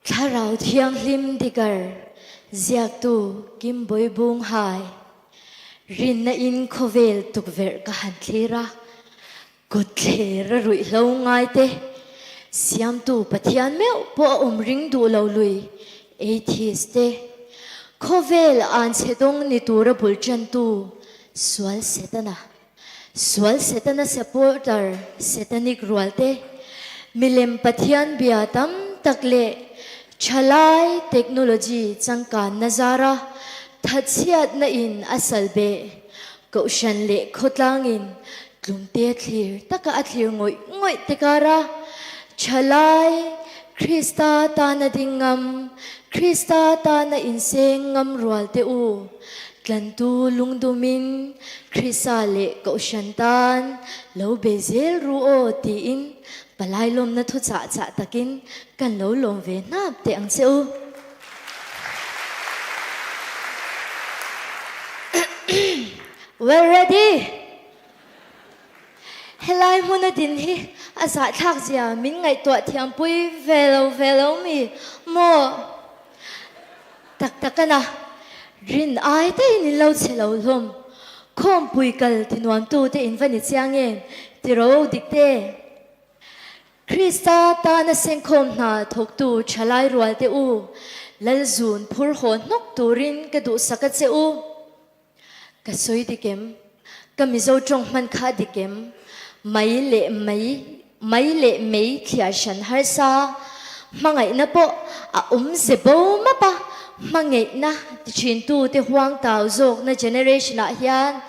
Thlarau Thianghlim Digger ziaktu Kim Bawibung Hai Rinna in khawvel tukverh ka han thlir a, kawtthler a ruihhlo ngai te, Siamtu Pathian meuh pawh a awm ring duh lo lui, atheist te, khawvel anchhe dawng ni tura bul tantu sual Setana. Sual Setana supporter Setanic rual te, milem Pathian bia tam tak leh thalai technology changkanna zara thatchhiatna in a sal beh Kohhran leh khawtlangin tlumte thlir taka a thlir ngawih ngawih te kara thalai Krista tana ding ngam, Krista tana inseng ngam rual te u. Tlantu lungdumin Krista leh Kohhran tan lo be zel ru aw tiin palai lawmna thu chah chah takin kan lo lawm ve hnap teh ang che u. Well ready! Helai hmuna din hi a zahthlak zia min ngaihtuah thiampui ve lo ve lo mi maw? Tak tak a na, rin ai te in in lo che lo hlawm. Khawmpui kal ti nuamtu te in va ni chiang em? Ti ro dik te. Krista tana sengkhawm hna thawktu thalai rual te u, Lalzun phur haw hnawk turin ka duhsak a che u. Ka sawi dik em? Ka Mizo tawng hman kha dik em? Mai leh mai, mai leh mei thliar hran harsa, hmangaihna pawh a awm ze bo map a, hmangaihna ti thintu te huang tau zawkna generation ah hian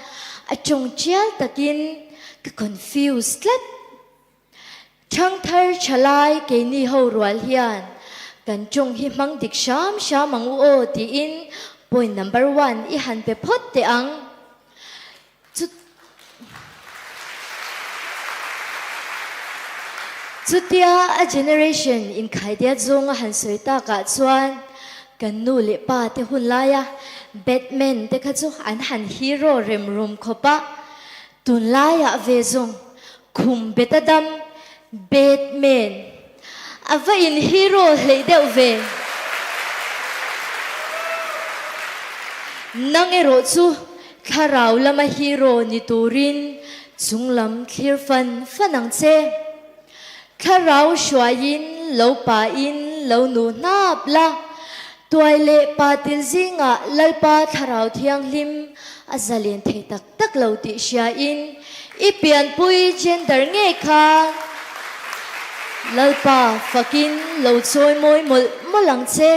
a tawng tial takin ka confuse tlat. Thangthar thalai keini ho rual hian kan tawng hi hmang dik hram hram ang u aw tiin point number one i han pe phawt teh ang. Chu Chutia a generation inkhaidiat zawnga han sawi takah chuan kan nu leh pa te hun laia Batman te kha chu an han hero rem rum khawp a, Tunlaiah ve zawng khum bet a dam, Batman, a va in hero hleih deuh ve. Nang erawh chu thlarau lama hero ni turin chunglam thlir fan fan ang che. Thlarau hruaiin lo pain lo nu hnap la, tuai leh pa til zingah Lalpa Thlarau Thianghlim a zalen thei tak tak lo tih hriain i pianpui gender ngei kha Lalpa fakin lo chawi mawi mawlh mawlh ang che.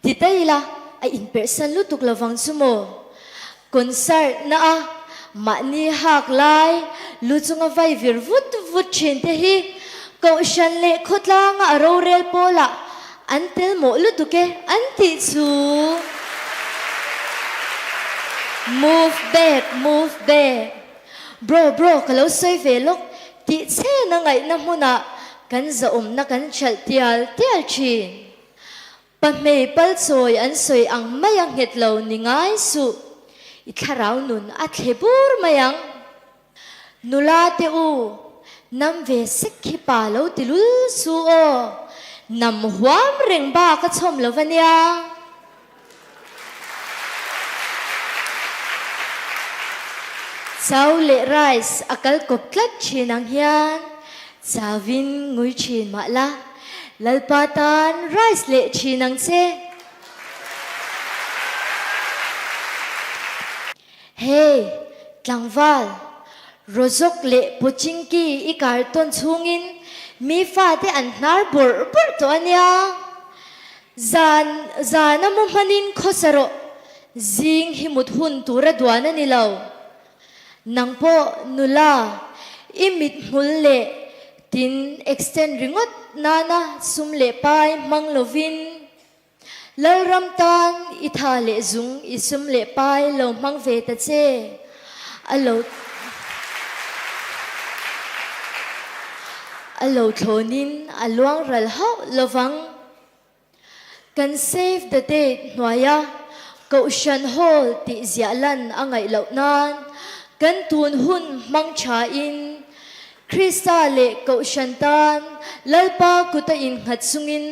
Ti ta ila, a inperhsan lutuk lovang chu maw? Concert na a mahni hak lai lu chunga vai vir vut vut thin te hi Kohhran leh khawtlanga a rorel pawlah an tel mawh lutuk e an tih chu. Move back, move back. Bro, bro, ka lo sawi ve lawk tih chhena ngaihna hmunah kan zahawmna kan hralh tial tial thin. Pahmei palchawi an sawi ang mai a nghet lo ni ngai suh, i thlarau nun a thle bur mai ang. Nula te u, nam ve sek khi pa lo ti lul su aw, nam huam reng bak a chhawm lo va nia. Chau leh rice a kal kawp tlat thin ang hian chauvin ngui thin mah la, Lalpa tan rice leh thin ang che. Hey, tlangval, Rozok leh Pochinki i kar tawn chhungin mi fate an hnar bawrh bawrh tawh a nia. Zan zana mu hmanin khawsa rawh, zing hi mut hun tura duan a ni lo. Nang pawh nula, i mit hmul leh tin extend ringawt nana sum leh pai hmang lovin Lalram tan i tha leh zung i sum leh pai lo hmang ve ta che. A lo a lo thlawnin a luang ral hauh lovang. Kan Save the Date hnuaia Kohhran Hall tih ziah lan a ngaih loh nan kan tun hun hmang thain Krista leh Kohhran tan Lalpa kuta innghat chungin.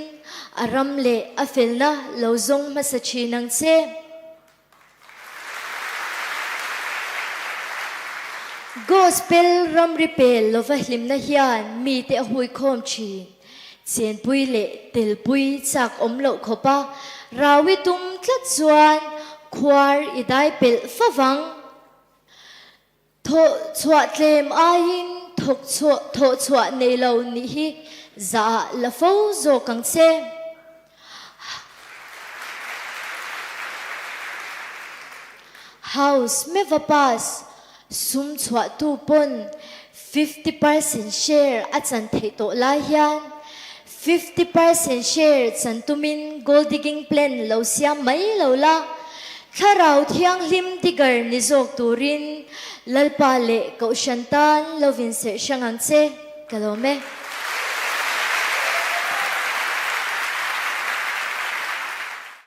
A ram leh a felna lo zawng hmasa thin ang che. Gospel ramri pel lova hlimna hian mite a huikhawm thin. Chenpui leh telpui chak awm loh khawpa raui tum tlat chuan khuar i dai pelh favang. Thawh chhuah tlem aiin thawk chhuah thawh chhuah nei lo nih hi zah la fo zawk ang che. House meva pass sum chhuah tu pawn 50% share a chan theih tawh lai hian 50% share chan tumin gold digging plan lo siam mai lo la, Thlarau Thianghlim digger ni zawk turin Lalpa leh Kohhran tan lo vinserh hrang ang che, ka lawm e.